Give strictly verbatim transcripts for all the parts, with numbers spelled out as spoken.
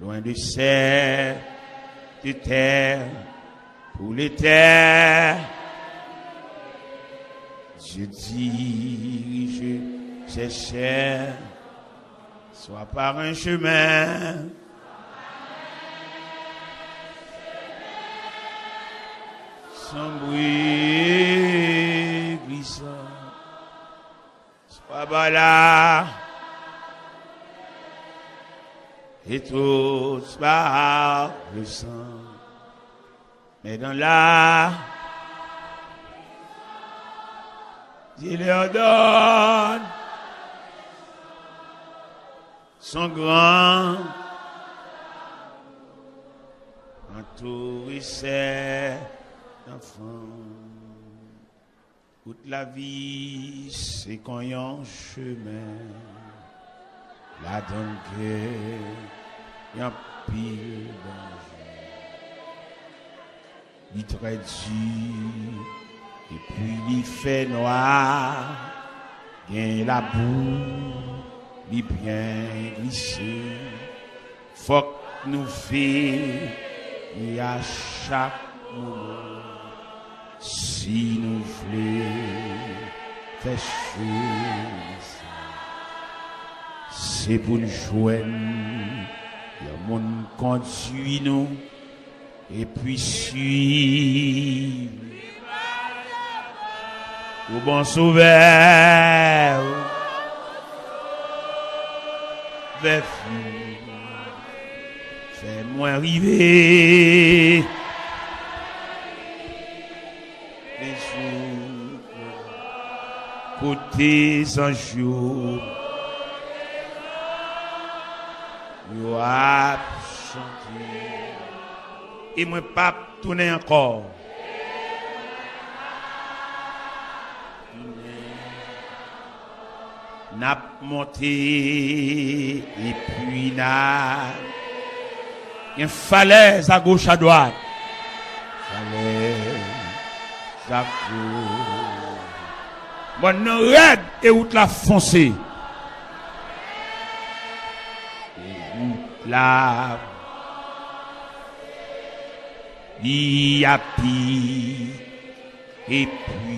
Loin de cette terre, pour l'éternité, je dirige ces chaînes, soit par un chemin sans bruit glissant, soit par la et tous par le sang. Mais dans la, Dieu leur donne son grand entourisseur d'enfants. Wout lavi se kon yon chemen, ladan l gen anpil danje. Li trè di, epi li fè nwa, gen labou, li byen glise. Fòk nou veye a chak moman si nou vle fè chemen sa. Se pou n jwenn yon moun kondui nou epi swiv ou, bon Sovè, vè fi, fè mwen rive lejou kote zanj yo, yo ap chante. E mwen p ap tounen ankò. N ap monte, epi n a gen falèz agoch, adwat. Falèz agoch. Mòn nan rèd e wout la fonse. E wout la, li api. Epi,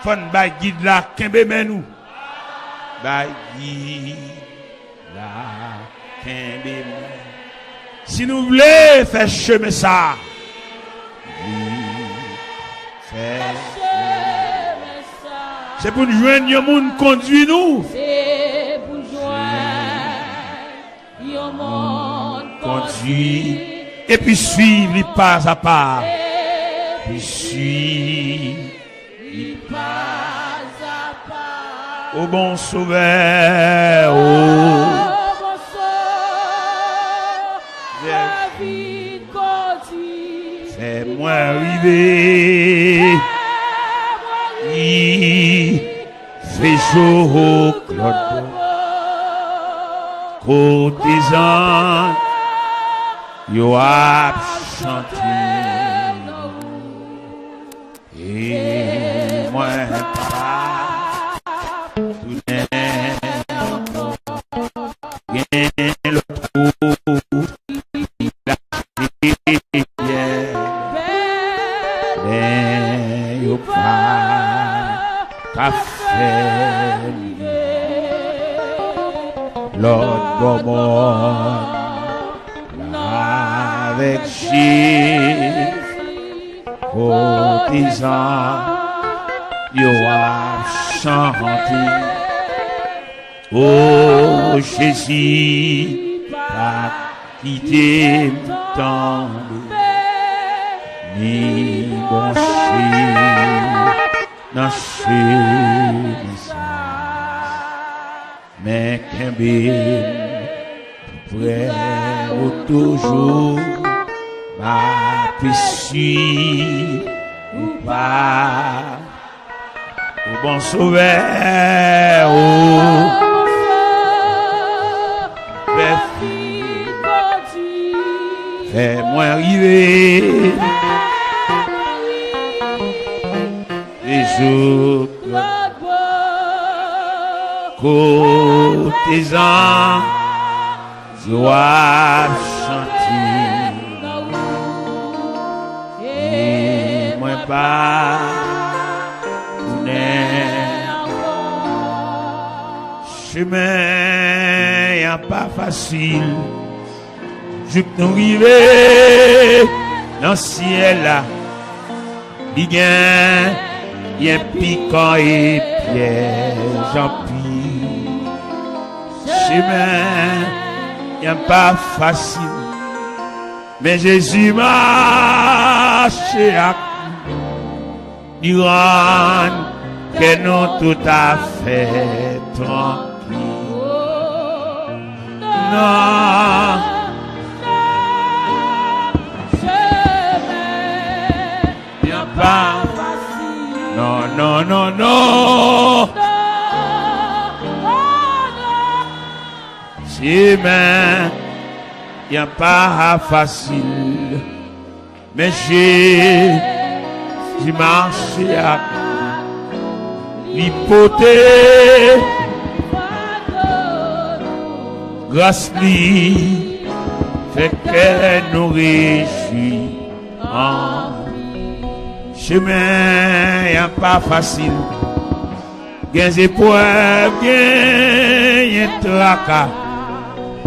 fò n bay gid la kenbe men nou. Bay gid la kenbe men. Si nou vle fè chemen sa, li fè chemen sa. Se pou n jwenn yon moun kondui nou. Se pou jwenn yon moun kondui, epi swiv li pa a pa. Epi swiv li pa a pa. O bon Sovè, o bon Sovè, vin kondui. Fè mwen rive. Fè mwen rive. Veso Klòd, kote zanj yo ap chante. E mwen pa tounen ankò. Gen lòt kote la, men yo pa ka fè m lòt bò mòn avèk Jezi, kote zanj yo ap chante. O Jezi, pa kite m tonbe, ni bwonche nan chemen sa. Men kenbe m prè ou toujou, m ape swiv ou pa. O bon Sovè, o fè fi, fè mwen rive. Lejou kote zanj Yo ap chante, e mwen pa tounen. Chemen an pa fasil. Jouk nou rive nan syèl la, li gen byen pikan e pyèj anpil. Chemen an pa fasil, men Jezi mache ak nou. Li rann kè nou toutafè trankil. Non, chemen an pa fasil. Non, non, non, non. Chemen an pa fasil. Men Jezi mache ak nou, li pote gras li, fè kè nou rejwi anpil. Chemen an pa fasil. Gen zeprèv, genyen traka.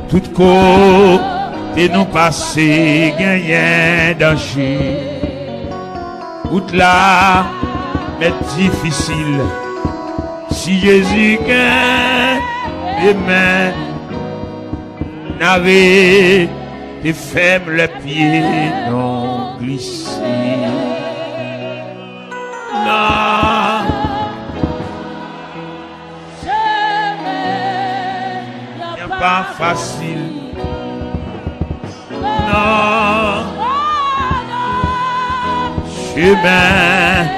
Tout kote nou pase, genyen danje. Wout la mèt difisil. Si Jezi kenbe men nou, n a rete fèm lè pye nou glise. Non, chemen an pa fasil. Non, chemen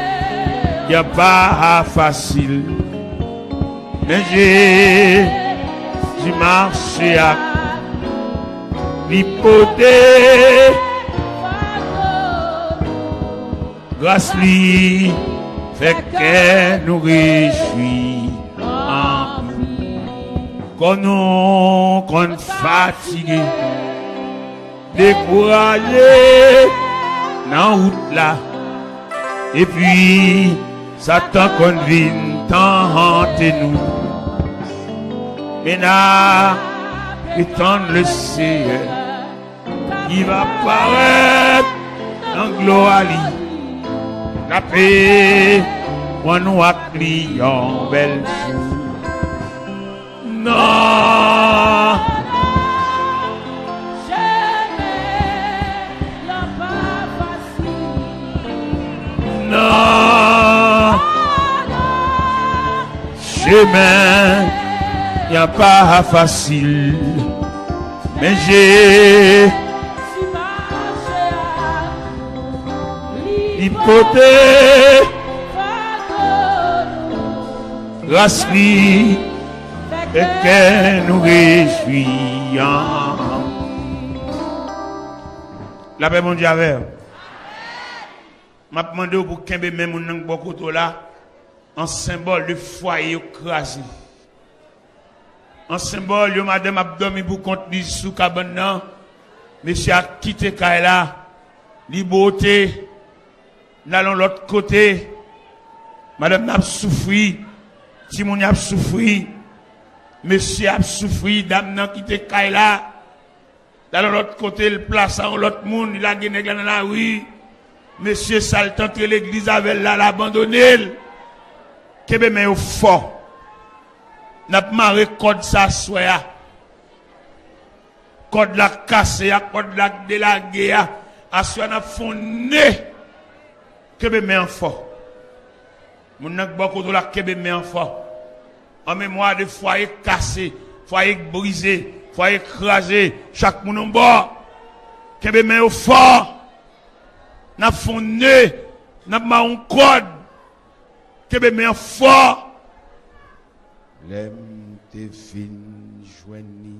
an pa fasil. Men Jezi mache ak nou, li pote gras li, fè kè nou rejwi anpil. Kò nou konn fatige, dekouraje nan wout la, epi Satan konn vin tante nou. Men n a atann Leseyè ki va parèt nan glwa li. L ape pran nou ak li yon bèl jou. Non, non, chemen an pa fasil. Men Jezi li pote gras li, fè kè nou rejwi anpil. Lapè Bondye avè w. M ap mande w pou kenbe men moun nan k bò kote w la, an senbòl de fwaye yo kraze. An senbòl, yon madanm ap dòmi pou kont li sou kabann nan. Mesye a kite kay la, li bwote, l al yon lòt kote. Madanm nan ap soufri, timoun yo ap soufri, mesye ap soufri, dam nan kite kay la, l al yon lòt kote, l plase a yon lòt moun, li lage nèg la nan lari. Mesye sa l t antre legliz avè l la, l abandone l. Kenbe men yo fò. N ap mare kòd sa aswè a. Kòd la k kase a, kòd la k delage a. Aswè a n ap fè yon ne. Kenbe men an fò. Moun nan k bò kote w la, kenbe men an fò. An memwa de fwaye k kase, fwaye k brize, fwaye k kraze, chak moun yon bò. Kenbe men yo fò. N ap fè yon ne, n ap mare yon kòd. Kenbe men an fò. Lè m te vin jwenn li,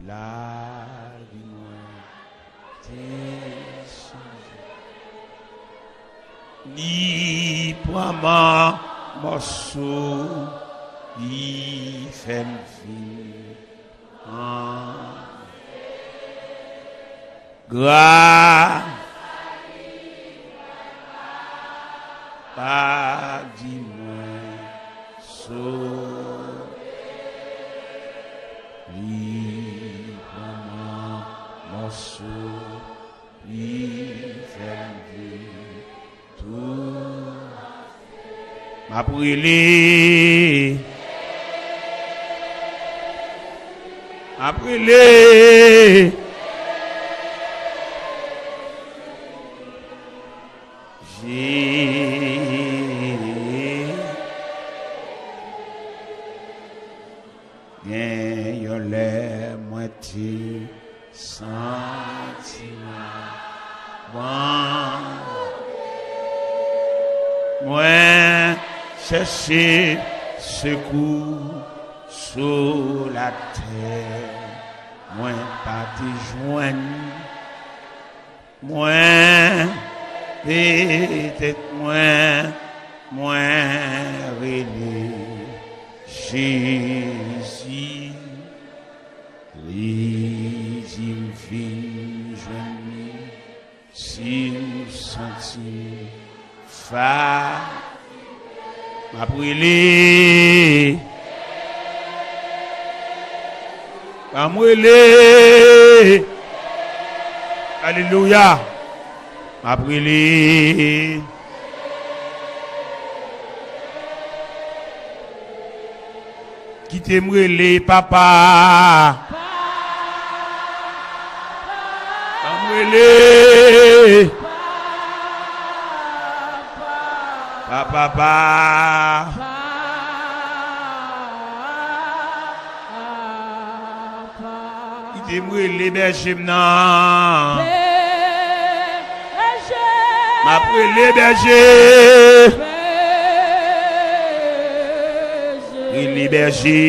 lavi mwen te chanje. Li pran m an mòso, li fè m vin an Gras a li, papa, pa di mwen sove. Li pran mòso, li fè m viv. M ap rele. M ap rele. Je- Gen yon lè mwen te santi m abandone. Mwen chèche sekou sou latè, mwen pa te jwenn. Mwen, petèt mwen, mwen rele Jezi. Li di m vin jwenn li, si w santi w fatige. M ap rele. Ban m rele. Alelouya. M ap rele. Kite m rele, papa. Ban m rele. Pa, papa. Kite m rele bèje m nan. M ap rele bèje. Rele bèje.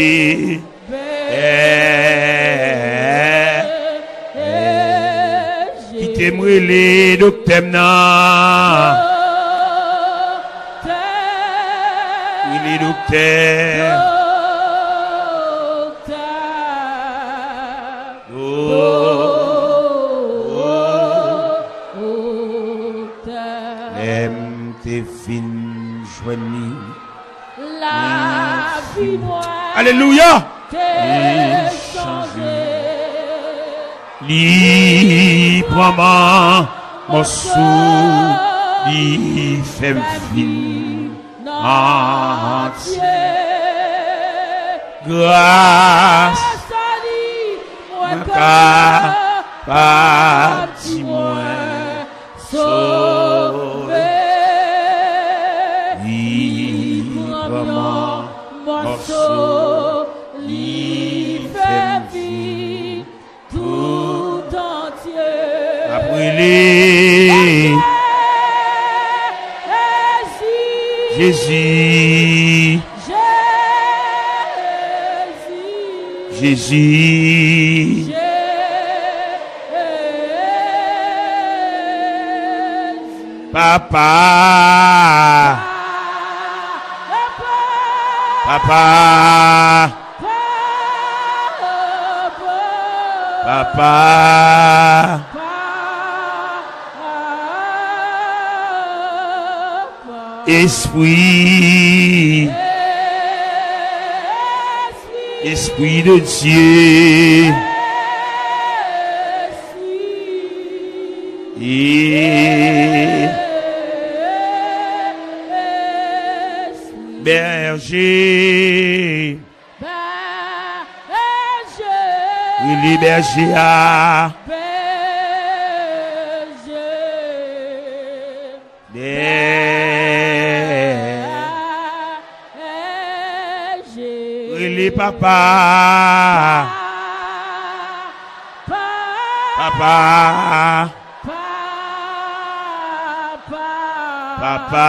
Kite m rele doktè m nan. Rele doktè. Lè m te fin jwenn li, lavi mwen, alelouya, te chanje. Li pran m an mòso, li fè m vin antye. Gras a li, mwen kapab di mwen sove. Li pran m an mòso, li fè m vin tout antye. N ap rele. Jezi. Jezi. Jezi. Papa. Papa. Papa. Espri. Espri de Dye. E bèje. Bèje. Rele bèje a. Bèje. Bèje. Rele papa. Papa. Papa. Papa.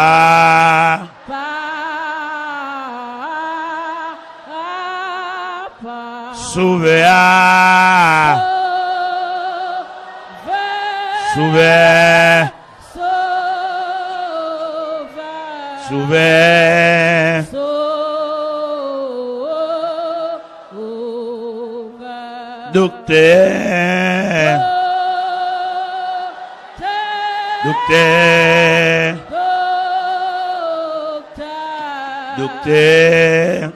Pa, pa. Sovè a. Sovè. Sovè. Sovè. Sovè. Sovè. Doktè. Doktè. Doktè.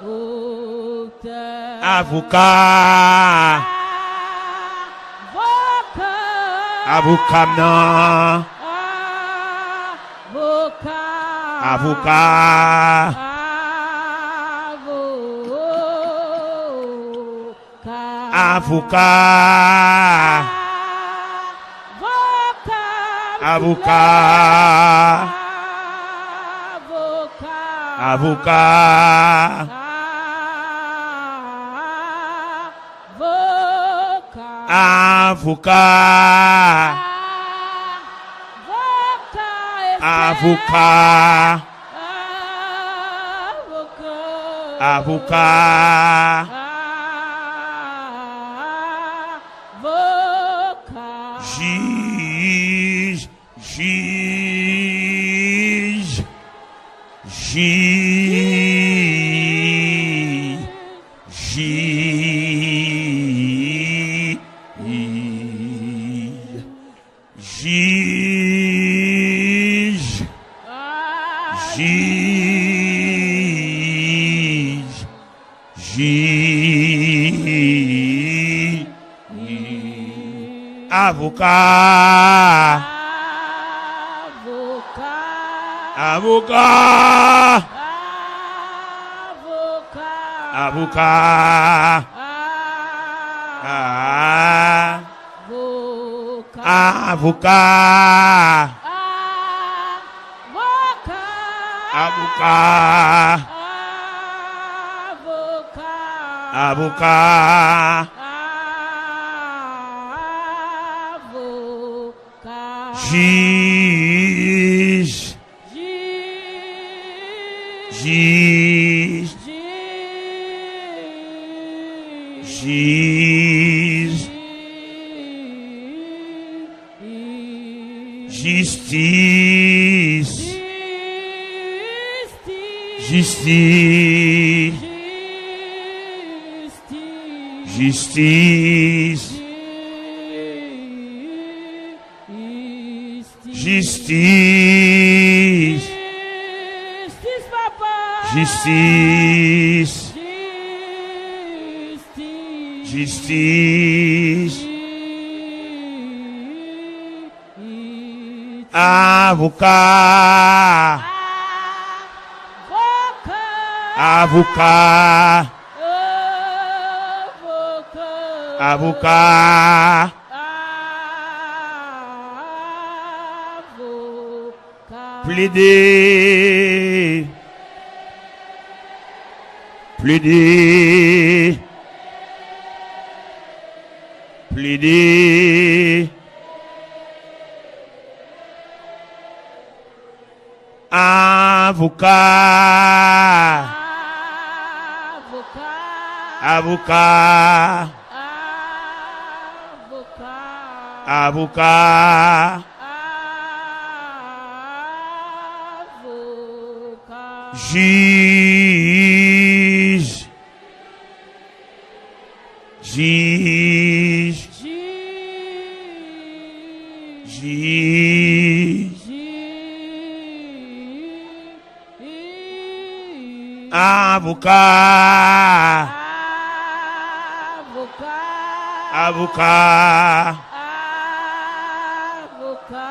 Doktè. Avoka. Avoka. Avoka m nan. Avoka. Avoka. Avoka. Avoka. Avoka. Avoka. Avoka. Avoka. Jij. Jij. Jij. Jij. Jij. Jij. Jij. Avoka. Avoka. Avoka. Avoka. Avoka. Avoka. Avoka. Avoka. Avoka. Avoka. Jij. Jij. Jij. Jij. Jij. Jistis. Jistis. Jistis. Jistis. Jistis. Jistis, papa. Jistis. Jistis. Jistis. Avoka. Avoka. Avoka. Avoka. Avoka. Plede. Plede. Plede. Avoka. Avoka. Avoka. Avoka. Avoka. Jij. Jij. Jij. Jij. Avoka. Avoka. Avoka. Avoka.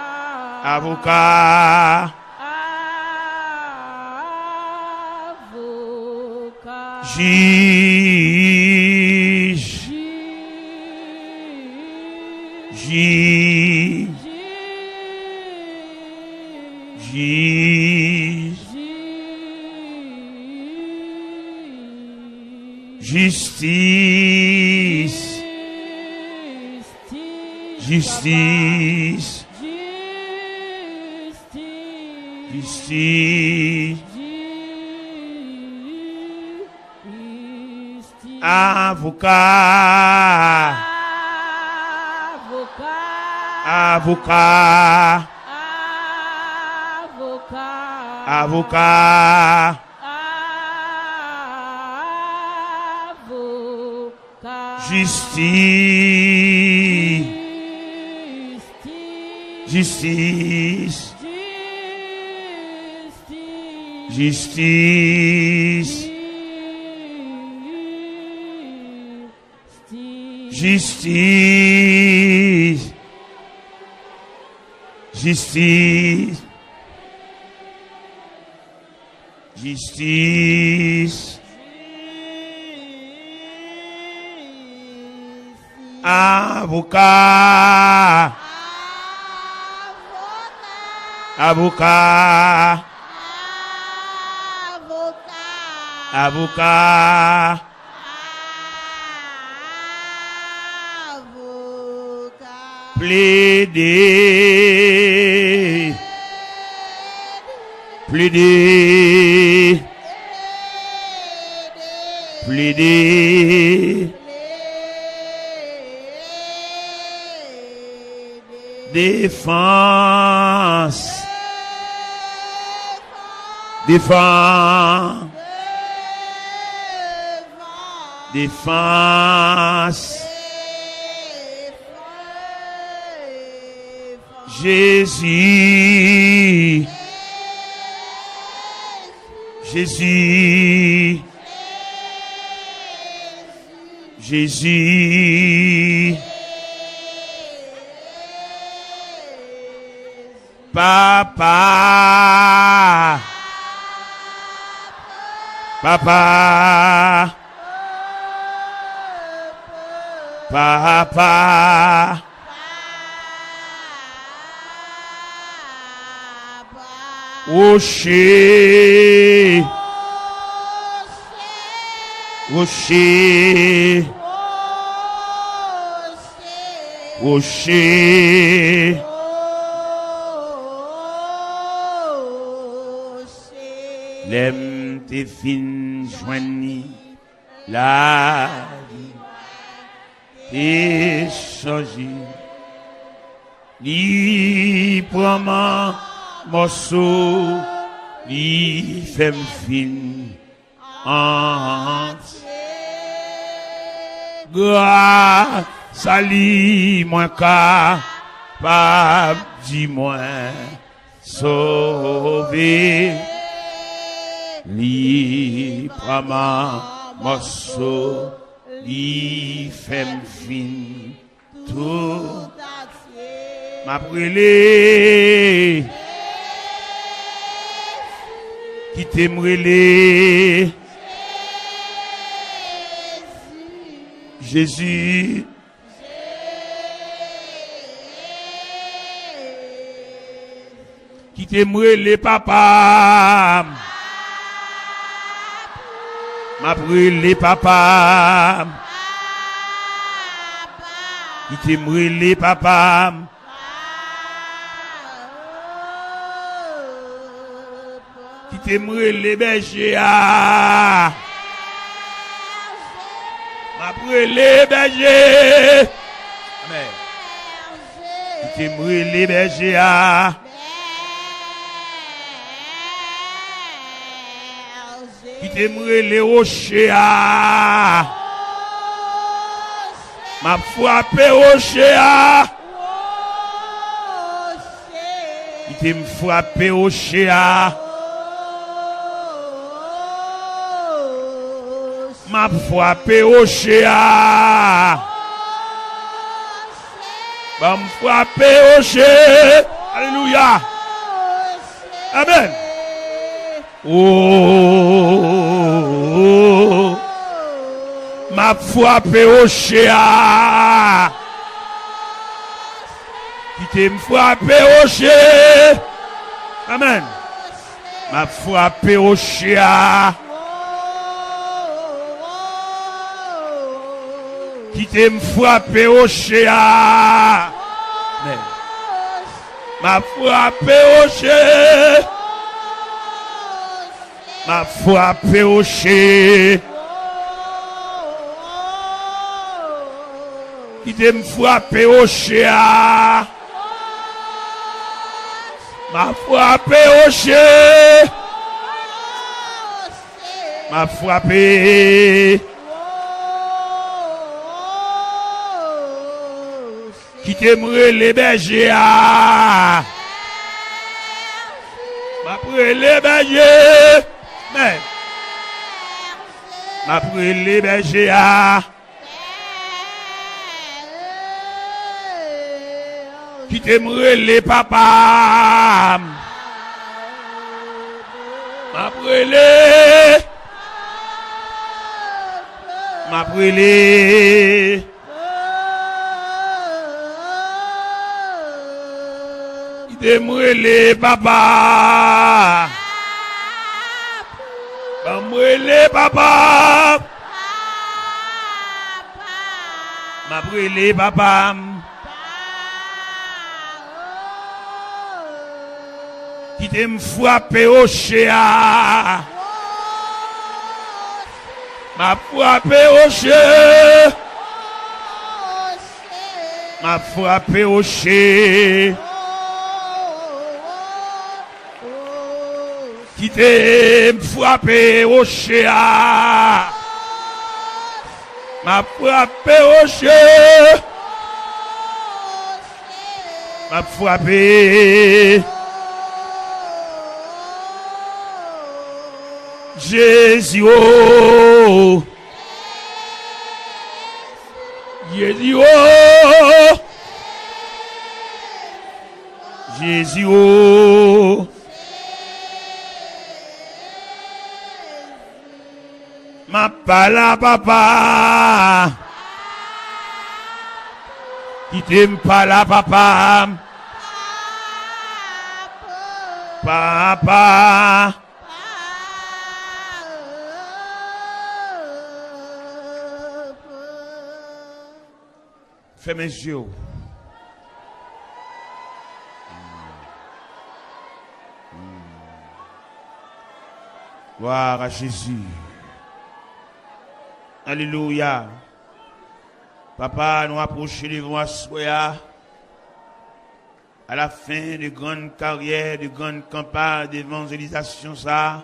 Avoka. Avoka. Jij. Jij. Jij. Jij. Jistis. Jistis. Jistis. Jistis. Avoka. Avoka. Avoka. Avoka. Avoka. Jistis. Jistis. Jistis. Jistis. Jistis. Jistis. Avoka. Avoka. Avoka. Plede. Plede. Plede. Defans. Defan. Defans. Jezi. Jezi. Jezi. Papa. Papa. Papa. Woche. Woche. Woche. Lè m te fin jwenn li, lavi te chanje. Li pran m an mòso, li fè m fin antye. Gras a li, mwen kapab di mwen sove. Li pran m an mòso, li fè m fin tout antye. M ap rele. Kite m rele. Jezi. Kite m rele papa m. M ap rele papa m. Kite m rele papa m. Kite m rele bèje a. M ap rele bèje. Amèn. Kite m rele bèje a. Kite m rele woche a. M ap frape woche a. Kite m frape woche a. M ap frape woche a. Ban m frape woche. Alelouya. Amèn. Oh, m ap frape woche a. Kite m frape woche. Amèn. M ap frape woche a. Kite m frape woche a. Amèn. M ap frape woche. M ap frape woche. Kite m frape woche a. M ap frape woche. M ap frape. Kite m rele bèje a. M ap rele bèje. Men. M ap rele bèje a. Kite m rele papa m. M ap rele. M ap rele. Kite m rele papa. Ban m rele papa. M ap rele papa m. Kite m frape woche a. M ap frape woche. M ap frape woche. Kite m frape woche a. M ap frape woche. M ap frape. Jezi o. Jezi o. Jezi o. M ap pale a papa. Kite m pale a papa. Papa. Fèmen zye w. Glwa a Jezi. Alelouya. Papa, nou apwoche devan w aswè a. À la fin de grann karyè, de grann kanpay devanjelizasyon sa a,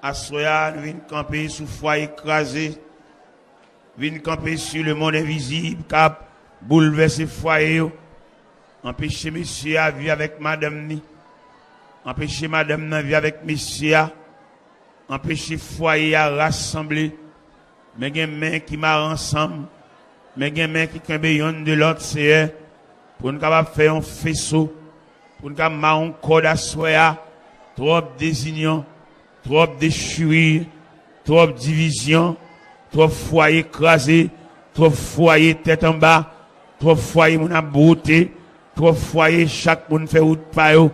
aswè a, nou vin kanpe sou fwaye kraze, vin kanpe sou lemonn envizib k ap boulvèse fwaye yo. Anpeche mesye a viv avèk madanm ni. Anpeche madanm nan viv avèk mesye a. Anpeche fwaye a rasanble. Men gen men ki mare ansanm. Men gen men ki kenbe yonn de lòt, Seyè, pou n kapab fè yon feso, pou n ka mare yon kòd aswè a. Twòp dezinyon, twòp dechiri, twòp divizyon, twòp fwaye kraze, twòp fwaye tèt anba, twòp fwaye moun ap bwote, twòp fwaye chak moun fè wout pa yo,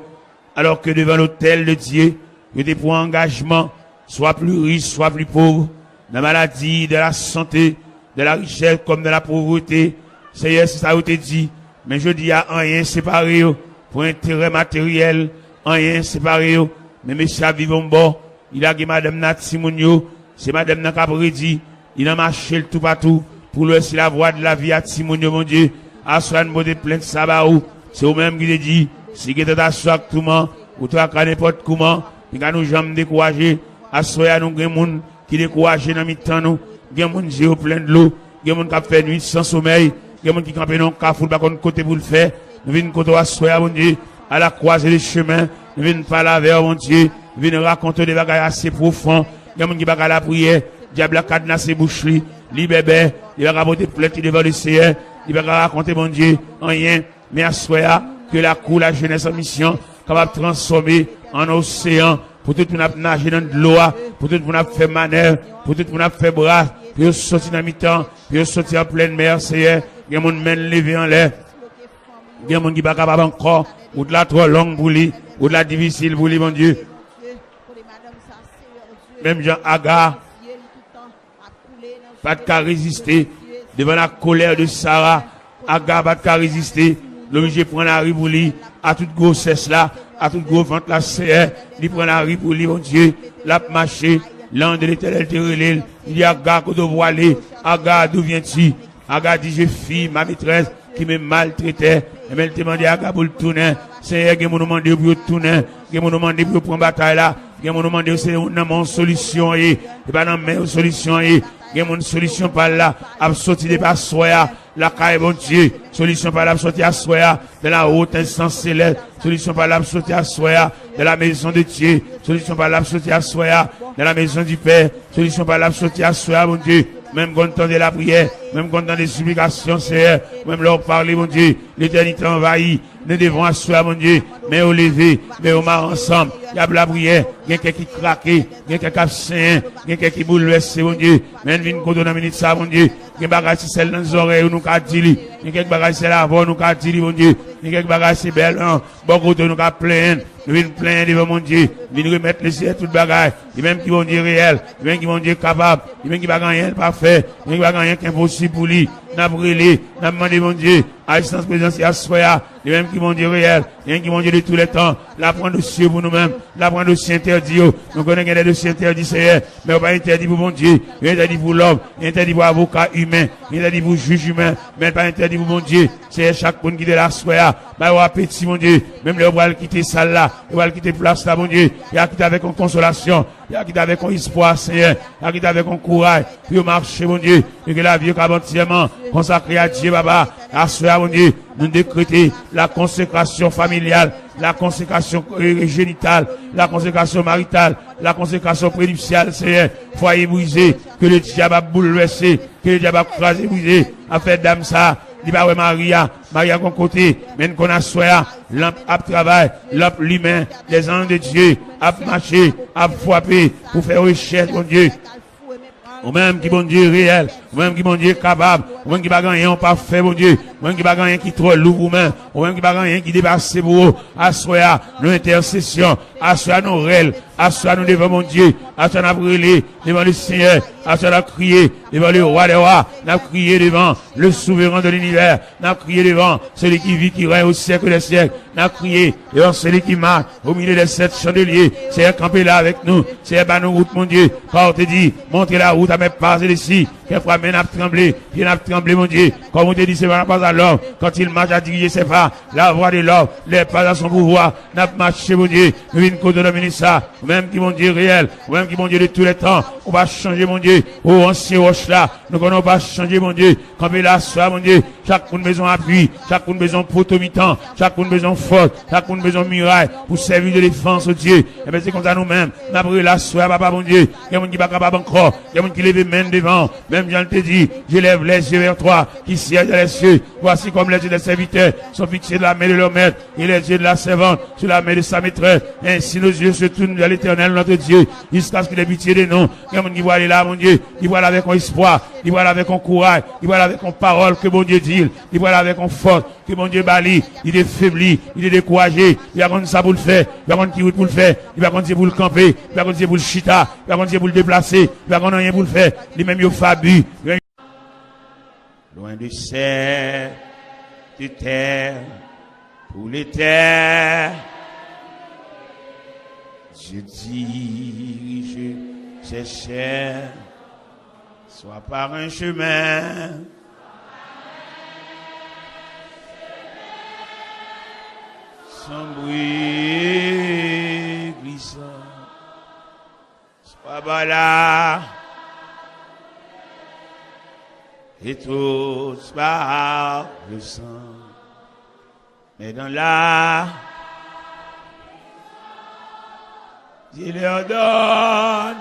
alò ke devan lotèl de Dye, yo te pran angajman, swa pli rich, swa pli pòv, nan maladi, dan lasante, dan larichès kòm dan lapovrete. Seyè, se sa yo te di, men jodi a, anyen separe yo pou enterè materyèl, anyen separe yo, men mesye a viv yon bò, li lage madanm nan ak timoun yo, se madanm nan k ap redi, li nan mache l toupatou, pou l wè si lavwa de lavi a timoun yo, Bondye. Aswè a nou pote plent sa ba ou, se ou menm ki te di, si gen tantasyon ak touman, ou traka nenpòt kouman, piga nou janm dekouraje. Aswè a nou gen moun ki dekouraje nan mitan nou, gen moun je yo plen dlo, gen moun k ap fè nwit san somèy, gen moun ki kanpe nan yon kafou, l pa konn kote pou l fè. Nou vin kote w aswè a, Bondye, à la croisée des chemins, nou vin pale avè w, Bondye, vin rakonte w de bagay ase pwofon. Gen moun ki pa ka lapriyè, dyab la kadnase bouch li, li bèbè, li pa ka pote plent li devan Leseyè, li pa ka rakonte Bondye anyen. Men aswè a, ke lakou Lajenès an Misyon kapab transfòme an oseyan, pou tout moun ap naje nan dlo a, pou tout moun ap fè manèv, pou tout moun ap fè bra, pou yo soti nan mitan, pou yo soti an plèn mè, Seyè. Gen moun men l leve anlè. Gen moun ki pa kapab ankò. Wout la twò long pou li. Wout la difisil pou li, Bondye. Menm jan Aga pa t ka reziste devan la colère de Sarah, Aga pa t ka reziste, li oblije pran lari pou li, a tout gwosès la, a tout gwo vant la, Seyè, li pran lari pou li, Bondye, l ap mache, l'ange de l'Éternel te rele l, li di, Aga, kote w pwale? Aga, d'où viens-tu? Aga di, je fuis ma maîtresse qui me maltraitait. Ebyen, l te mande Aga pou l tounen. Seyè, gen moun ou mande yo pou yo tounen. Gen moun ou mande pou yo pran batay la. Gen moun ou mande yo, se nan men w solisyon an ye. Se pa nan men yo solisyon an ye. Gen moun solisyon pa l la ap soti depi aswè a lakay Bondye. Solisyon pa l ap soti aswè a dans la haute instance céleste. Solisyon pa l ap soti aswè a dans la maison de Dieu. Solisyon pa l ap soti aswè a dans la maison du Père. Solisyon pa l ap soti aswè a, Bondye. Menm konn tande lapriyè, menm konn tande siplikasyon, Seyè. Menm lè w pale, Bondye, letènite anvayi. Nou devan aswè a, Bondye, men yo leve, men yo mare ansanm. Y ap lapriyè, gen kè ki krake, gen kè k ap senyen, gen kè ki boulvèse, Bondye. Men n vin kote w nan minit sa a, Bondye. Gen bagay se sèl nan zòrèy ou nou ka di li. Gen kèk bagay sèl avè w nou ka di li, Bondye. Gen kèk bagay se bèl nan bò kote w nou ka plenyen. Nou vin plenyen devan Bondye. Vin remèt li, Seyè, tout bagay. Li menm ki Bondye reyèl, li menm ki Bondye kapab, li menm ki pa gen anyen l pa fè, li menm ki pa gen anyen k enposib pou li. N ap rele, n ap mande Bondye, asistans prezans li aswè a, li menm ki Bondye reyèl, li menm ki Bondye de tou lè tan, l ap pran dosye yo pou nou menm, l ap pran dosye entèdi yo. Nou konnen gen de dosye entèdi, Seyè, men yo pa entèdi pou Bondye, yo entèdi pou lòm, yo entèdi pou avoka imen, yo entèdi pou jij imen, men l pa entèdi pou Bondye. Seyè, chak moun ki te la aswè a, ba yo apeti, Bondye. Menm lè yo pral kite sal la, yo pral kite plas la, Bondye, y a kite avèk yon konsolasyon, y a kite avèk yon espwa, Seyè, y a kite avèk yon kouraj pou yo mache, Bondye, e ke lavi yo kab antyèman konsakre a Dye, Papa. Aswè a, Bondye, nou dekrete la konsekrasyon familyal, la konsekrasyon, e, jenital, la konsekrasyon marital, la konsekrasyon prenipsyal, Seyè. Fwaye brize, ke ledyab ap boulvèse, ke ledyab ap kraze brize, ap fè dam sa, li pa wè mari a, mari a gon kote, men n konn aswè a, lanp ap travay, lanp limen, lèzanj de Dye ap mache, ap frape, pou fè rechèch, Bondye. Ou menm ki Bondye reyèl, ou menm ki Bondye kapab, ou menm ki pa gen anyen ou pa fè, Bondye, ou menm ki pa gen anyen ki twò lou pou ou menm, ou menm ki pa gen anyen ki depase pou ou, aswè a, nou entèsesyon, aswè a nou rèl, aswè a nou devan Bondye, aswè a n ap rele devan Lesenyè, aswè a n ap kriye devan le Roi des rois, n ap kriye devan le Souverain de l'univers, n ap kriye devan celui qui vit, qui règne au siècle des siècles, n ap kriye devan celui qui marche au milieu des sept chandeliers. Seyè, kanpe la avèk nou. Seyè, ba nou wout, Bondye. Pawòl te di, montre la route à mes pas et les siens. Kèk fwa, men n ap tranble, pye n ap tranble, Bondye. Kòm ou te di, ce n'est pas à l'homme, quand il marche, à diriger ses pas. La voix de l'homme, les pas à son pouvoir. N ap mache, Bondye. Nou vin kote w nan minit sa. Ou menm ki Bondye reyèl, ou menm ki Bondye de tou lè tan. Ou pa chanje, Bondye. O ansyen wòch la, nou konnen ou pa chanje, Bondye. Kanpe la aswè a, Bondye. Chak moun bezwen apui, chak moun bezwen poto mitan, chak moun bezwen fòs, chak moun bezwen miray pou sèvi de defans, o Dye. Ebyen, se konsa nou menm, n ap rele aswè a, Papa Bondye. Gen moun ki pa kapab ankò, gen moun ki leve men l devan w. Menm jan l te di, je lève les yeux vers toi, qui sièges dans les cieux. Voici comme les yeux des serviteurs sont fixés de la main de leur maître et les yeux de la servante sur la main de sa maîtresse. Ainsi nos yeux se tournent vers l'Éternel, notre Dieu, jusqu'à ce qu'il ait pitié de nous. Gen moun ki prale la, Bondye, li prale avèk yon espwa, li prale avèk yon kouraj, li prale avèk yon pawòl ke Bondye di l, li prale avèk yon fòs ke Bondye ba li, li te febli, li te dekouraje, li pa konn sa pou l fè, li pa konn ki wout pou l fè, li pa konn se pou l kanpe, li pa konn se pou l chita, li pa konn se pou l deplase, li pa konn anyen pou l fè, li menm yo fabi. Loin de cette terre, pour l'éternité, Dieu dirige ses chemins, soit par un chemin sombre et glissant, soit par la et tous par le sang. Mais dans la, Dieu leur donne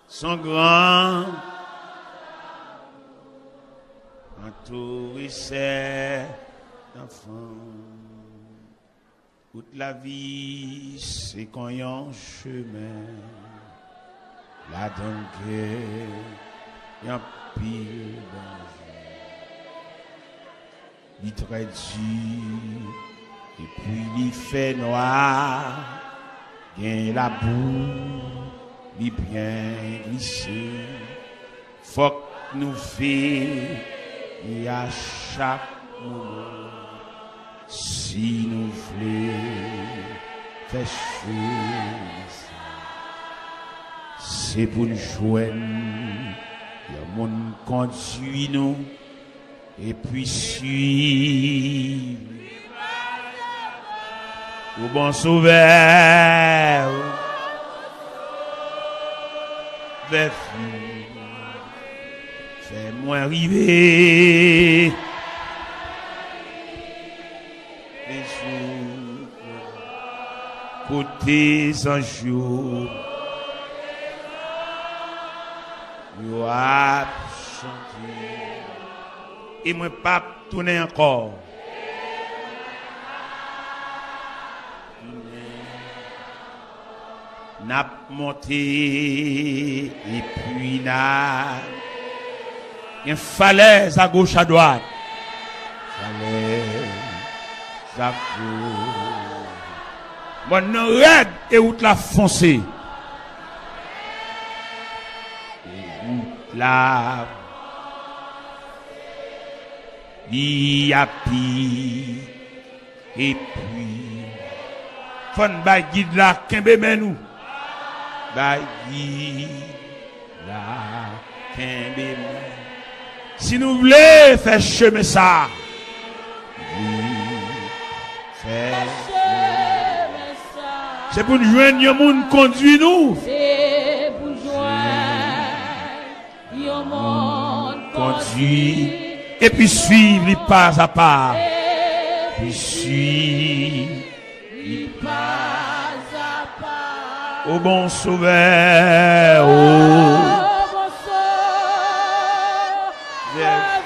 son grand, entouré ses enfants. Wout lavi se kon yon chemen, ladan l gen anpil danje. Li trè di, epi li fè nwa, gen labou, li byen glise. Fòk nou veye a chak moman si nou vle fè chemen sa. Se pou n jwenn yon moun kondui nou epi swiv ou bon Sovè. Fè fi, fè mwen rive. Bezwen kote zanj yo, yo ap chante. E mwen p ap tounen ankò. N ap monte, epi n a gen falèz agoch, adwat. Falèz agoch. Mòn nan rèd e wout la fonse. E wout la, li api. Epi, fò n bay gid la kenbe men nou. Bay gid la kenbe men. Si nou vle fè chemen sa, vle fè chemen sa, se pou n jwenn yon moun kondui nou. Se pou jwenn yon moun kondui, epi swiv li pa a pa. Epi swiv li pa a pa. O bon Sovè, o bon Sovè,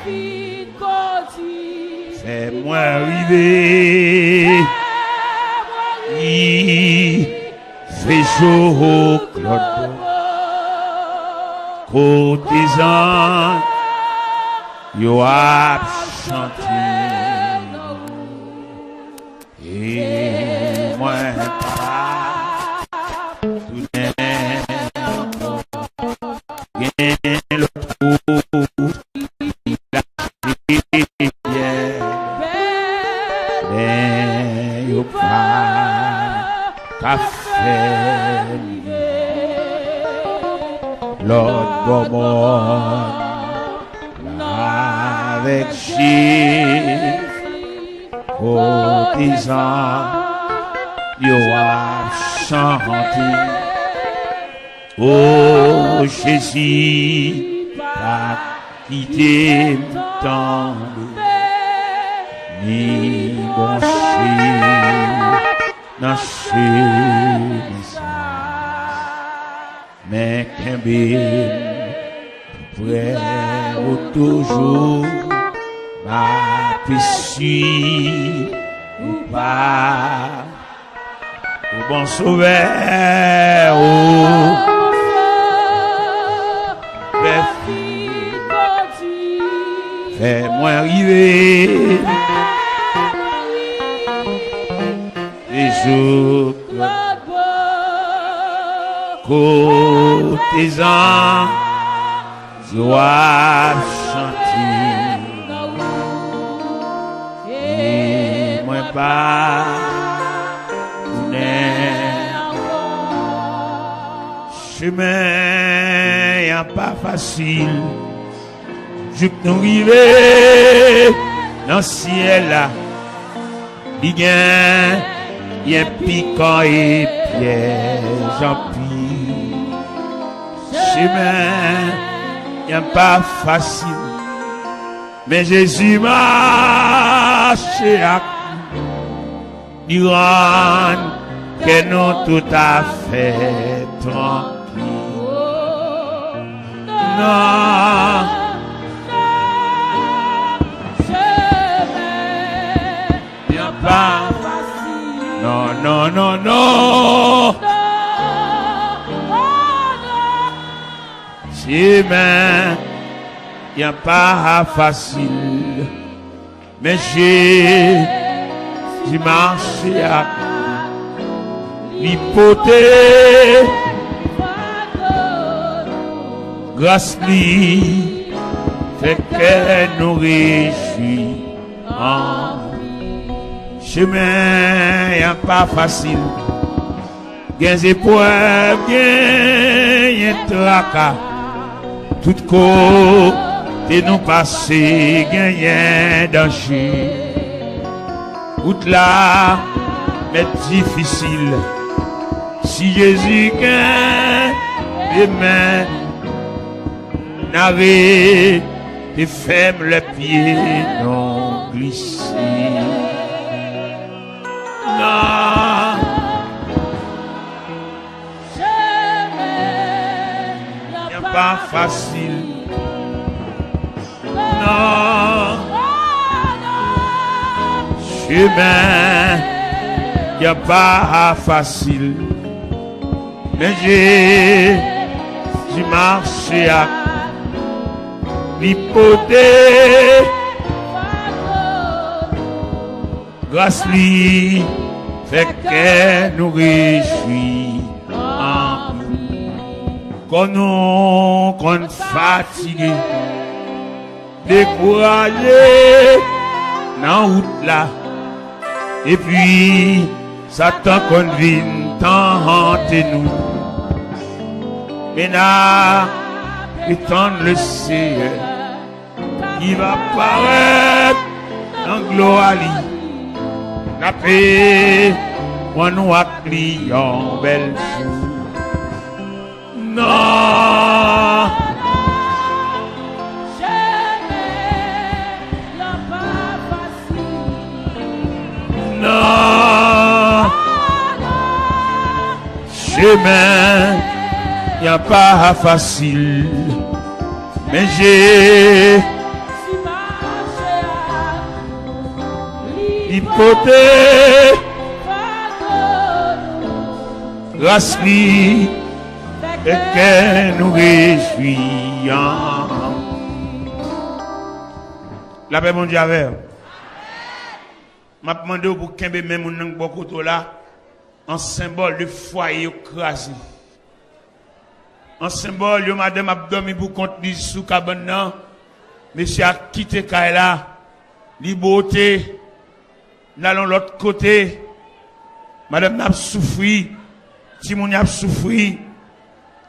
vin kondui, fè mwen rive. Fè mwen rive. Fejo Klòd Bò, kote zanj yo ap chante. E mwen pa tounen ankò. Gen lòt kote. Men yo pa ka fè li. Lòt bò mòn avèk Jezi, kote zanj yo ap chante. O Jezi, pa kite m tonbe, ni bwonche nan chemen sa. Men kenbe m prè ou toujou, m ap swiv ou pa. O bon Sovè, o fè fi, fè mwen rive. Fejo Klòd Bò, kote zanj yo ap chante. E mwen pa tounen ankò. Chemen an pa fasil. Jouk nou rive nan syèl la. Li genyen pikan e pyèj anpil. Chemen an pa fasil. Men Jezi mache ak nou. Li rann kè nou toutafè trankil. Non. Chemen an pa fasil. Non, non, non, non. Non, oh non. Chemen an pa fasil. Men Jezi mache ak nou, li pote gras li, fè kè nou rejwi anpil. Chemen an pa fasil. Gen zeprèv, genyen traka. Tout kote nou pase, genyen danje. Wout la mèt difisil. Si Jezi kenbe men, N a rete fèm lè pye nou glise. Nan chemen an pa fasil. Nan chemen an pa fasil. Men Jezi mache ak li pote gras li fè kè nou rejwi anpil. Kò nou konn fatige, dekouraje nan wout la. Epi Satan konn vin tante nou. Men n a atann Leseyè ki va parèt nan glwa li. N ape pran nou ak li yon bèl jou. Nan chemen an pa fasil. Nan chemen an pa fasil. Men Jezi mache ak nou. Li pote gras li, fè kè nou rejwi anpil. Lapè Bondye avè w. M ap mande w pou kenbe men moun nan k bò kote w la, an senbòl de fwaye yo kraze. An senbòl, yon madanm ap dòmi pou kont li sou kabann nan. Mesye a kite kay la, li bwote, l al yon lòt kote. Madanm nan ap soufri, timoun yo ap soufri,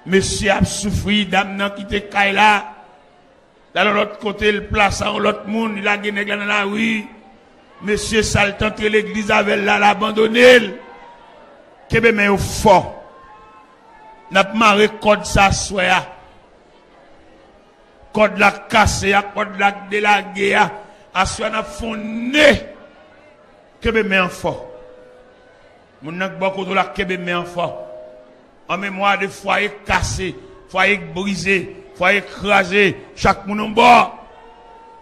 mesye ap soufri, dam nan kite kay la. L al yon lòt kote, l plase a yon lòt moun, li lage nèg la nan lari. Mesye sa l t antre legliz avè l la, l abandone l. Kenbe men yo fò. N ap mare kòd sa aswè a. Kòd la k kase a, kòd la k delage a. Aswè a n ap fè yon ne. Kenbe men an fò. Moun nan k bò kote w la, kenbe men an fò. An memwa de fwaye k kase, fwaye k brize, fwaye k kraze, chak moun yon bò.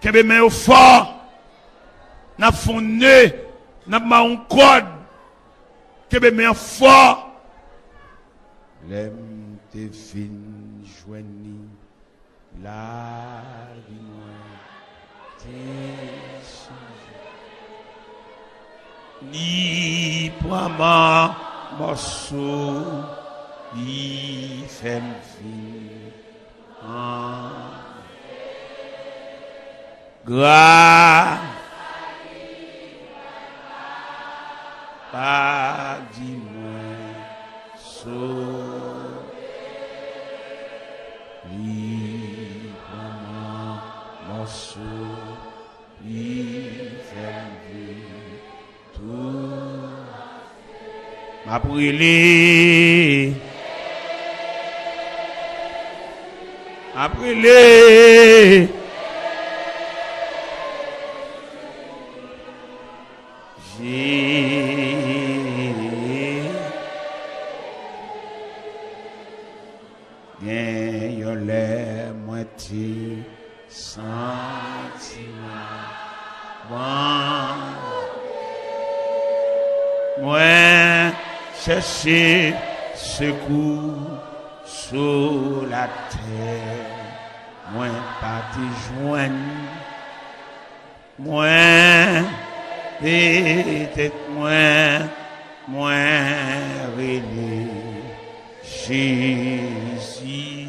Kenbe men yo fò. N ap fè yon ne, n ap mare yon kòd. Kenbe men an fò. Lè m te vin jwenn li, lavi mwen te chanje. Li pran m an mòso, li fè m vin an gras. Pa di mwen sove. Li pran m an mòso, li fè m vin tou. M ap rele. M ap rele. Je- Gen yon lè mwen te santi m abandone. Mwen chèche sekou sou latè, mwen pa te jwenn. Mwen leve tèt mwen, mwen rele Jezi.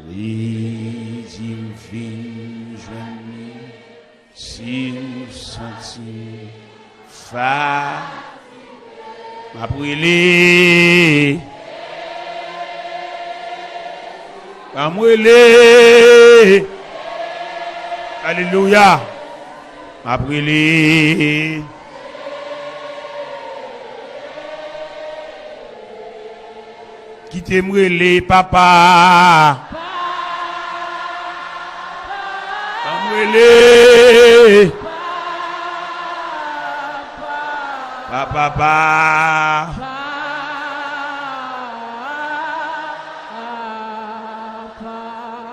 Li di m vin jwenn li, si w santi m fatige. M ap rele. Ban m rele. Alelouya. M ap rele. Kite m rele, papa. Rele. Pa, pa, pa.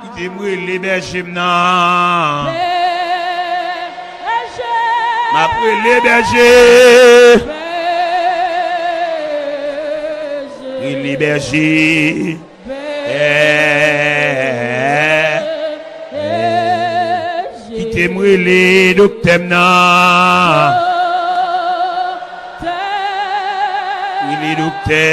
Kite m rele bèje m nan. M ap rele bèje. Rele bèje. Kite m rele doktè m nan. Rele doktè.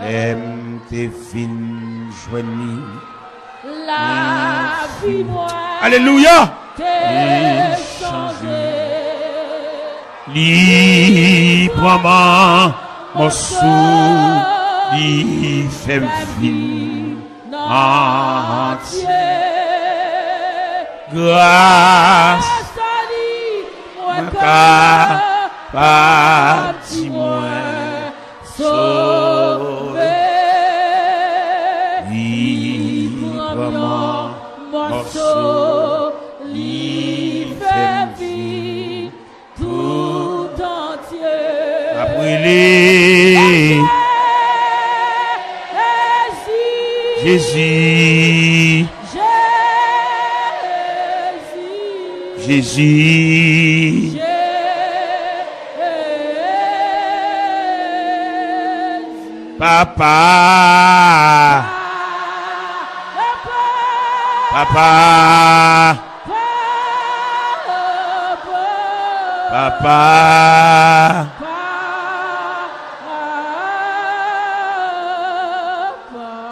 Lè m te fin jwenn li. Lavi mwen. Alelouya. Te chanje. Li pran m an mòso, li fè m vin antye. Gras a li, mwen kapab di mwen sove. Li pran m an mòso, li fè m vin tout antye. N ap rele. Jezi. Jezi. Jezi. Jezi. Papa. Papa. Papa.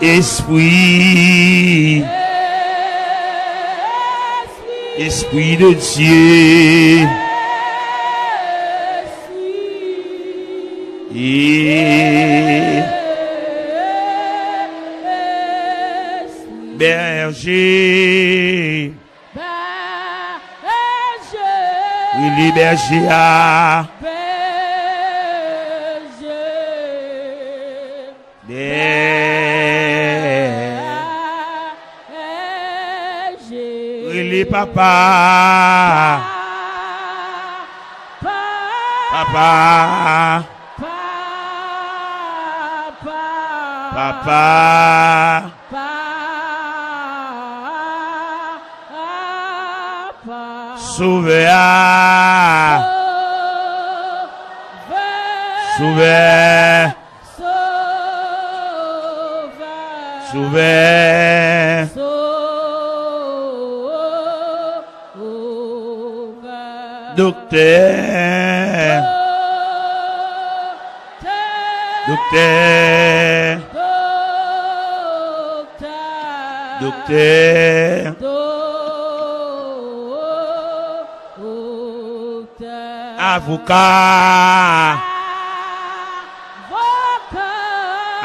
Espri. Espri de Dye. E bèje. Rele bèje a. Bèje. Rele papa. Papa. Papa. Sovè a. Sovè. Sovè. Sovè. Doktè. Doktè. Doktè. Avoka.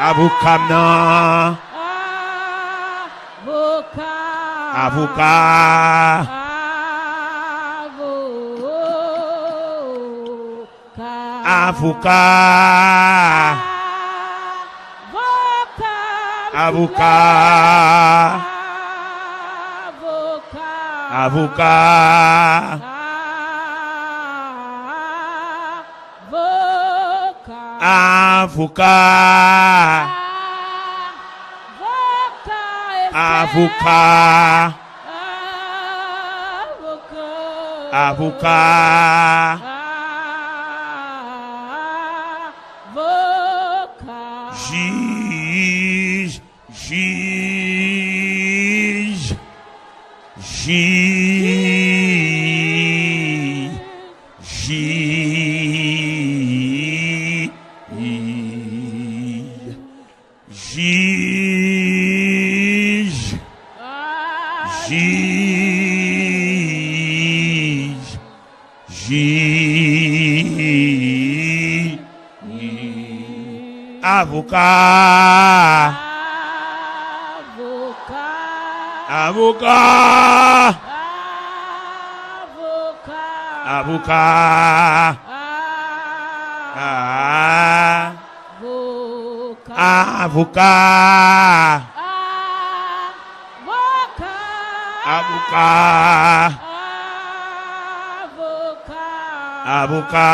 Avoka m nan. Avoka. Avoka. Avoka. Avoka. Avoka. Avoka. Avoka. Avoka. Jij. Jij. Jij. Jij. Jij. Jij. Jij. Avoka. Avoka. Avoka. Avoka. Avoka. Avoka. Avoka. Avoka. Avoka.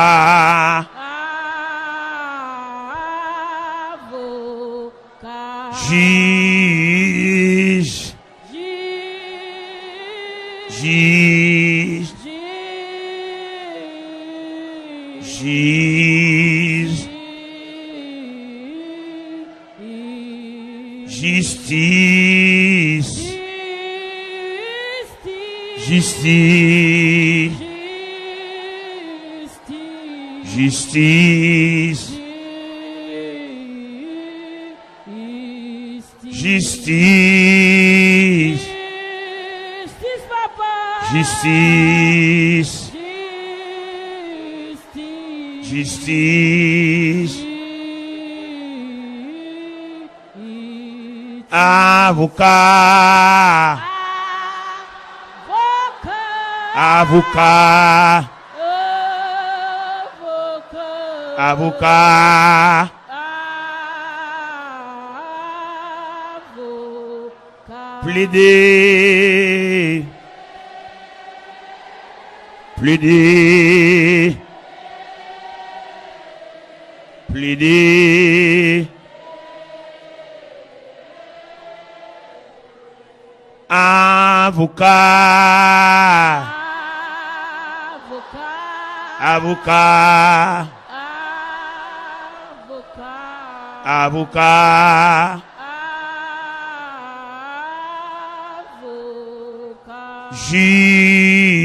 Avoka. Jij. Jij. Jij. Jij. Jistis. Jistis. Jistis. Jistis. Jistis, papa. Jistis. Jistis. Jistis. Avoka. Avoka. Avoka. Avoka. Avoka. Plede. Plede. Plede. Avoka. Avoka. Avoka. Avoka. Avoka. Avoka. Jij.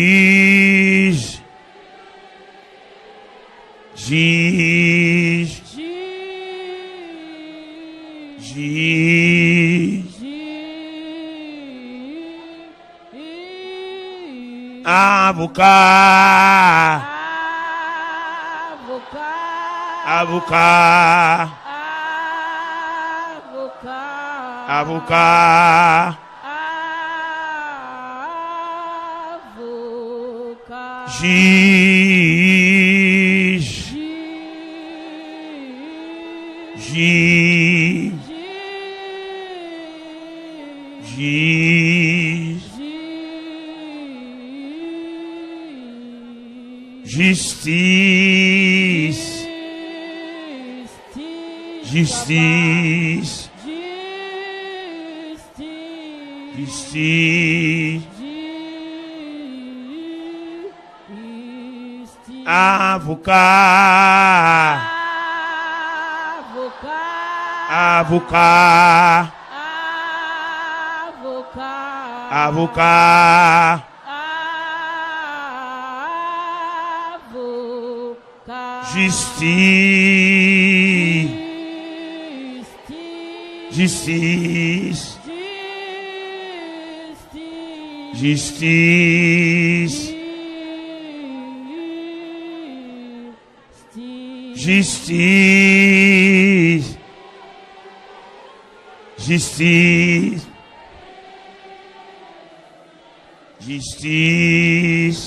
Jij. Jij. Jij. Avoka. Avoka. Avoka. Avoka. Avoka. Jij. Jij. Jij. Jistis. Jistis. Jistis. Avoka. Avoka. Avoka. Avoka. Avoka. Jistis. Jistis. Jistis. Jistis. Jistis. Jistis.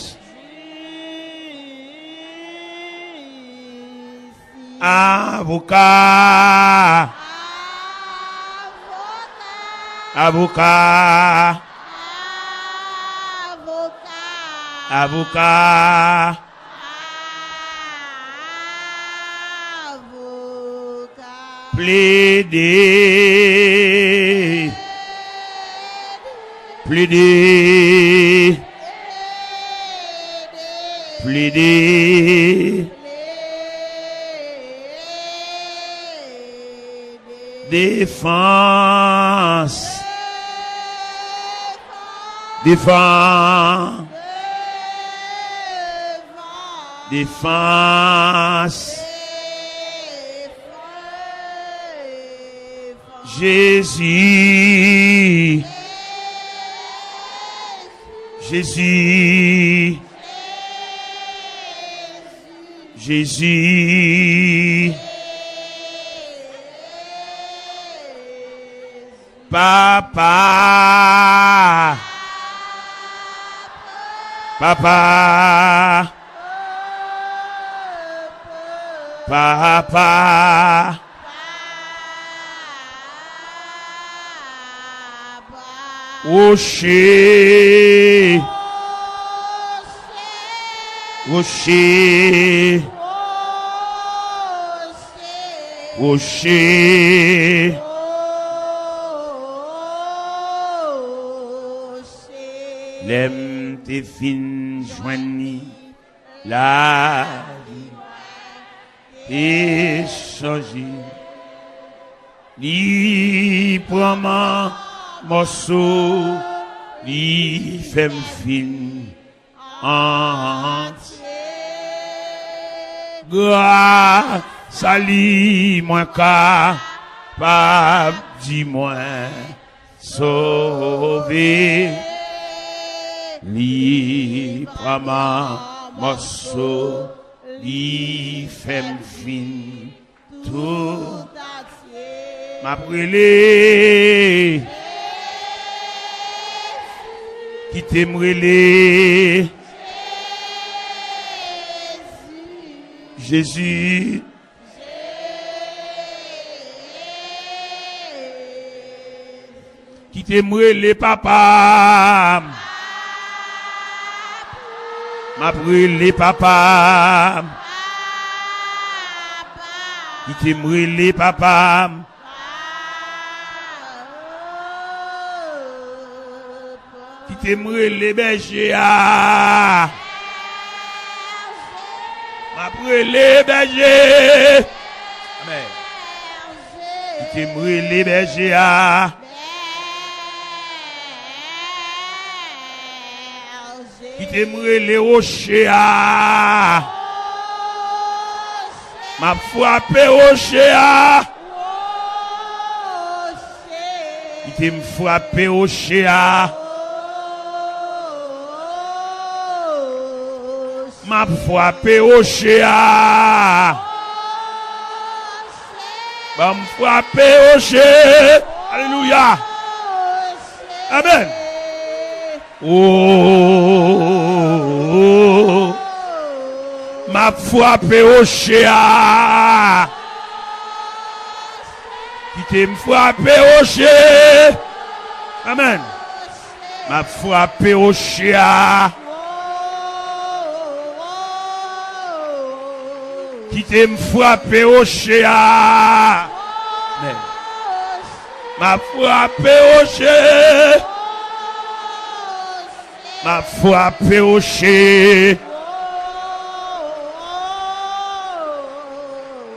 Avoka. Avoka. Avoka. Avoka. Plede. Plede. Plede. Defans. Defans. Defans. Jezi. Jezi. Jezi. Papa. Papa. Papa. Woche. Woche. Woche. Lè m te fin jwenn li, lavi te chanje. Li pran m an mòso, li fè m fin antye. Gras a li, mwen kapab di mwen sove. Li pran m an mòso, li fè m fin tout antye. M ap rele. Kite m rele. Jezi. Kite m rele papa m. M ap rele papa m. Kite m rele papa m. Kite m rele bèje a. M ap rele bèje. Amèn. Kite m rele bèje a. Kite m rele woche a. M ap frape woche a. Kite m frape woche a. M ap frape woche a. Ban m frape woche. Alelouya. Amèn. Oh, m ap frape woche a. Kite m frape woche. Amèn. M ap frape woche a. Kite m frape woche a. Amèn. M ap frape woche. M ap frape woche.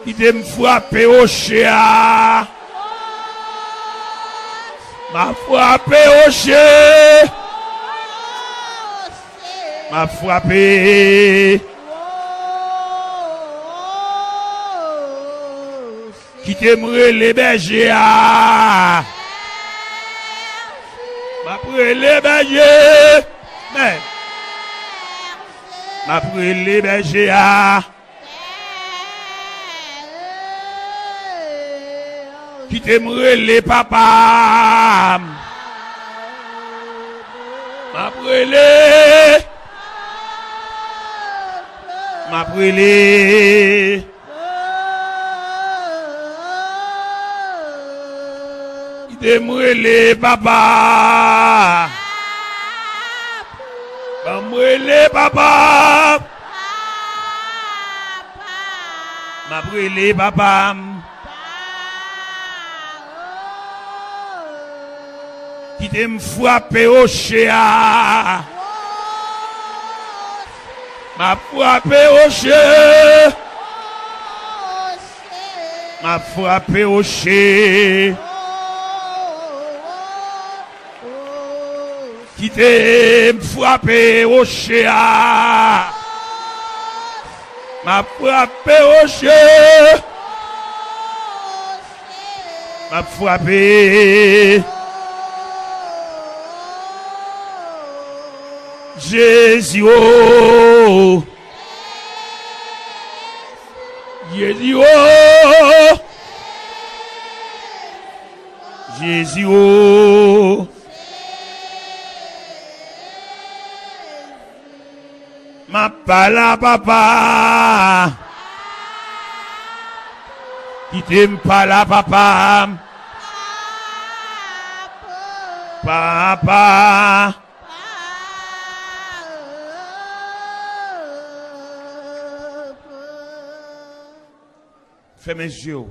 Kite m frape woche a. M ap frape woche. M ap frape. Kite m rele bèje a. M ap rele bèje. Amèn. M ap rele bèje a. Kite m rele papa m. M ap rele. M ap rele. Kite m rele papa. Ban m rele papa. M ap rele papa m. Kite m frape woche a. M ap frape woche. M ap frape woche. Kite m frape woche a. M ap frape woche. M ap frape. Jezi o. Jezi o. Jezi o. M ap pale a papa. Kite m pa la, papa. Papa. Fèmen zye w.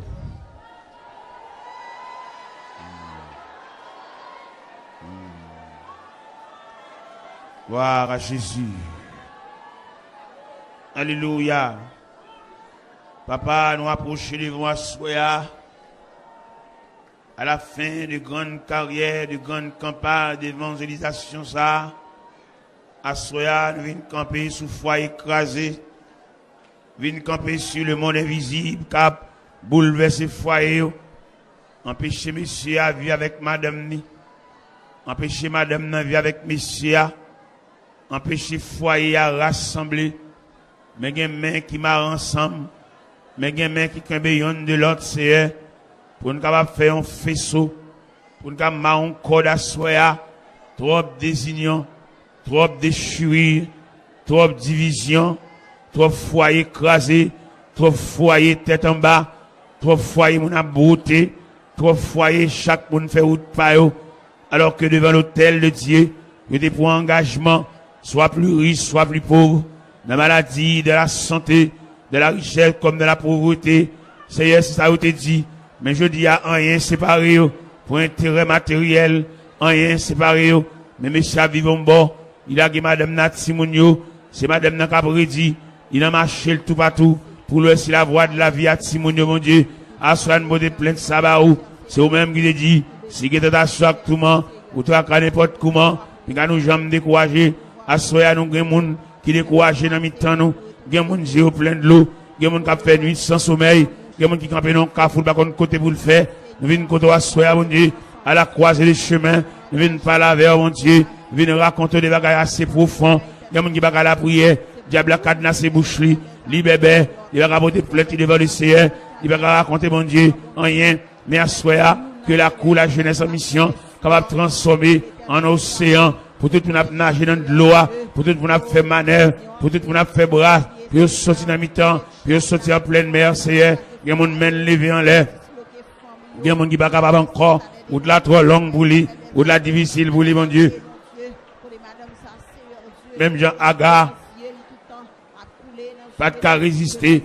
Gloire à Jésus. Alelouya. Papa, nou apwoche devan w aswè a. À la fin de grande carrière, de grande campagne d'évangélisation sa a, aswè a, nou vin kanpe sou fwaye kraze, vin kanpe sou le monde invisible k ap boulvèse fwaye yo, anpeche mesye a viv avèk madanm ni, anpeche madanm nan viv avèk mesye a, anpeche fwaye a rasanble. Men gen men ki mare ansanm, men gen men ki kenbe yonn de lòt, Seyè, pou n kapab fè yon feso, pou n ka mare yon kòd aswè a. Twòp dezinyon, twòp dechiri, twòp divizyon, twòp fwaye kraze, twòp fwaye tèt anba, twòp fwaye moun ap bwote, twòp fwaye chak moun fè wout pa yo, alòske devan lotèl de Dye, yo te pran angajman, swa pli rich, swa pli pòv, nan maladi, dans la santé, dans la richesse comme dans la pauvreté. Seyè, se sa yo te di. Men jodi a, anyen separe yo pou enterè materyèl, anyen separe yo. Men mesye a viv yon bò, li lage madanm nan ak timoun yo, se madanm nan k ap redi, li nan mache l toupatou pou l wè si lavwa de lavi a timoun yo, Bondye. Aswè a, n pote plent sa ba ou. Se ou menm ki te di, si gen tantasyon ak touman, ou traka nenpòt kouman, pinga nou janm dekouraje. Aswè a, nou gen moun ki dekouraje nan mitan nou. Gen moun je yo plen dlo. Gen moun k ap fè nwit san somèy. Gen moun ki kanpe nan yon kafou, l pa konn kote pou l fè. Nou vin kote w aswè a, Bondye, à la croisée des chemins. Nou vin pale avè w, Bondye. Nou vin rakonte w de bagay ase pwofon. Gen moun ki pa ka lapriyè. Dyab la kadnase bouch li. Li bèbè. Li pa ka pote plent li devan Leseyè. Li pa ka rakonte Bondye anyen. Men aswè a, ke lakou Lajenès an Misyon kapab transfòme an oseyan, pou tout moun ap naje nan dlo a, pou tout moun ap fè manèv, pou tout moun ap fè bra, pou yo soti nan mitan, pou yo soti an plèn mè, Seyè. Gen moun men l leve anlè, gen moun ki pa kapab ankò, wout la twò long pou li, wout la difisil pou li, Bondye. Menm jan Aga pa t ka reziste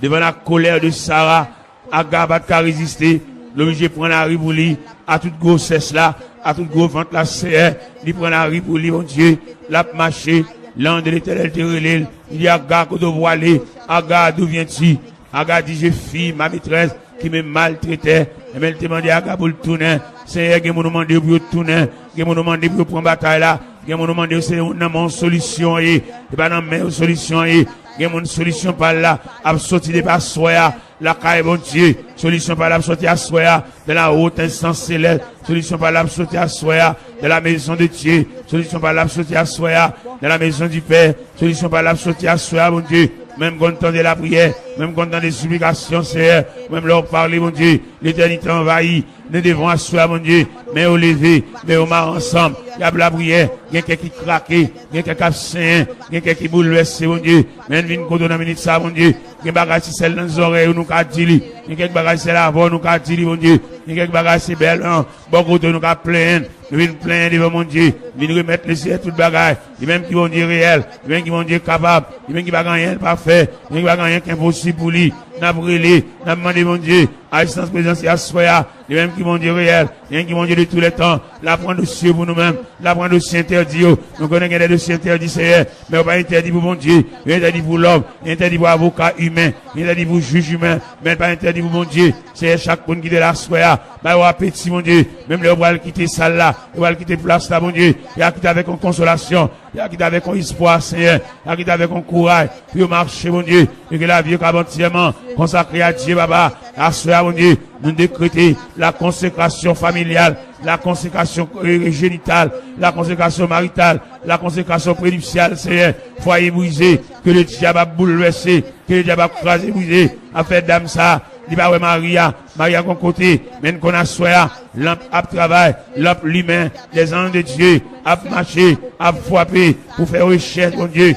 devan la colère de Sarah. Aga pa t ka reziste. L oblije pran lari pou li, a tout gwosès la, a tout gwo vant la, Seyè. Li pran lari pou li, Bondye. L ap mache. L'ange de l'Éternel te rele l. Li di, Aga, kote w pwale? Aga, d'où viens-tu? Aga di, je fuis ma maîtresse qui me maltraitait. Ebyen, l te mande Aga pou l tounen. Seyè, gen moun ou mande yo pou yo tounen. Gen moun ou mande pou yo pran batay la. Gen moun ou mande yo, se nan men w solisyon an ye. E pa nan men yo solisyon an ye. Gen moun solisyon pa l la ap soti depi aswè a lakay Bondye. Solisyon pa l ap soti aswè a dans la haute instance céleste. Solisyon pa l ap soti aswè a dans la maison de Dieu. Solisyon pa l ap soti aswè a dans la maison du Père. Solisyon pa l ap soti aswè a, Bondye. Menm konn tande lapriyè, menm konn tande siplikasyon, Seyè. Menm lè w pale, Bondye, letènite anvayi. Nou devan aswè a, Bondye. Men yo leve, men yo mare ansanm. Y ap lapriyè, gen kè ki krake, gen kè k ap senyen, gen kè ki boulvèse, Bondye. Men n vin kote w nan minit sa a, Bondye. Gen bagay se sèl nan zòrèy ou nou ka di li. Gen kèk bagay se sèl avè w nou ka di li, Bondye. Gen kèk bagay se bèl nan bò kote w nou ka plenyen. Nou vin plenyen devan Bondye. Vin remèt Leseyè tout bagay. Li menm ki Bondye reyèl. Li menm ki Bondye kapab. Li menm ki pa gen anyen l pa fè. Li menm ki pa gen anyen ki enposib pou li. N ap rele, n ap mande Bondye asistans prezans li aswè a. Li menm ki Bondye reyèl. Li menm ki Bondye de tou lè tan. L ap pran dosye pou nou menm. L ap pran dosye entèdi yo. Nou konnen gen de dosye entèdi, Seyè. Men yo pa entèdi pou Bondye. Yo entèdi pou lòm. Yo entèdi pou avoka imen. Yo entèdi pou jij imen. Men l pa entèdi pou Bondye. Seyè, chak moun ki te la aswè a, bay yo apeti, Bondye. Menm lè yo pral kite sal la, yo pral kite plas la, Bondye. Y a kite avèk yon konsolasyon. Y a kite avèk yon espwa, Seyè. Y a kite avèk yon kouraj pou yo mache, Bondye. E ke lavi yo kapab antyèman konsakre a Dye, Papa. Aswè a, Bondye, nou dekrete la consécration familiale, la consécration, euh, génitale, la consécration maritale, la consécration prénuptiale, Seyè. Fwaye brize, ke ledyab ap boulvèse, ke ledyab ap kraze brize, ap fè dam sa, li pa wè mari a, mari a gon kote, men n konn aswè a, lanp ap travay, lanp limen, les anges de Dieu ap mache, ap frape, pou fè rechèch, Bondye.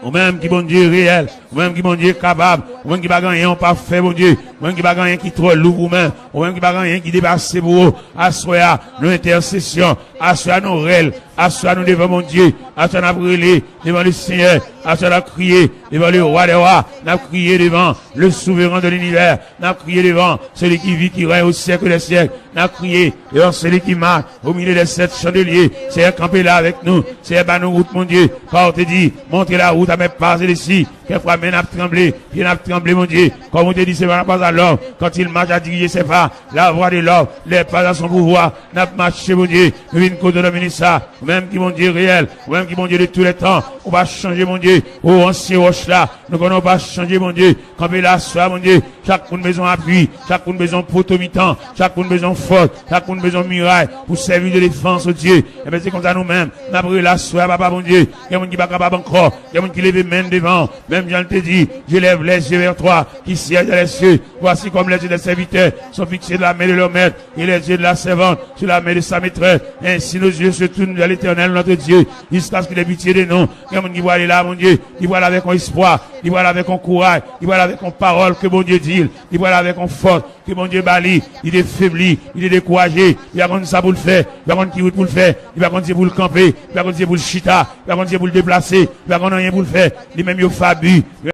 Ou menm ki Bondye reyèl, ou menm ki Bondye kapab, ou menm ki pa gen anyen ou pa fè, Bondye, ou menm ki pa gen anyen ki twò lou pou ou menm, ou menm ki pa gen anyen ki depase pou ou, aswè a, nou entèsesyon, aswè a, nou rèl, aswè a, nou devan Bondye, aswè a, n ap rele devan Lesenyè, aswè a, n ap kriye devan Lewa dè wa, n ap kriye devan le Souveren de linivè, n ap kriye devan Seli ki viv, ki rèy o syèk dè syèk, n ap kriye devan Seli ki mache o milye dè sèt chandelye. Seyè, kanpe la avèk nou. Seyè, ba nou wout, Bondye. Pawòl te di, montre la route à mes pas et les siens. Kèkfwa, men n ap tranble, pye n ap tranble, Bondye. Kòm ou te di, c'est par la pas à l'homme, quand il marche à diriger ses pas, la voix de l'homme, les pas à son pouvoir. N ap mache, Bondye. Nou vin kote w nan minit sa. Ou menm ki Bondye reyèl, ou menm ki Bondye de tou lè tan. Ou pa chanje, Bondye. O ansyen wòch la, nou konnen ou pa chanje, Bondye. Kanpe la aswè a, Bondye. Chak moun bezwen apui, chak moun bezwen poto mitan, chak moun bezwen fòs, chak moun bezwen miray pou sèvi de defans, o Dye. Ebyen, se konsa nou menm, n ap rele aswè a, Papa Bondye. Gen moun ki pa kapab ankò, gen moun ki leve men l devan w. Menm jan l te di, je lève les yeux vers toi, qui sièges dans les cieux. Voici comme les yeux des serviteurs sont fixés de la main de leur maître et les yeux de la servante sur la main de sa maîtresse. Ainsi nos yeux se tournent vers l'Éternel, notre Dieu, jusqu'à ce qu'il ait pitié de nous. Gen moun ki pral la, Bondye, li pral avèk yon espwa, li pral avèk yon kouraj, li pral avèk yon pawòl ke Bondye di l, li pral avèk yon fòs ke Bondye ba li, li te febli, li te dekouraje, li pa konn sa pou l fè, li pa konn ki wout pou l fè, li pa konn si pou l kanpe, li pa konn si pou l chita, li pa konn si pou l deplase, li pa konn anyen pou l fè, li menm yo fabi.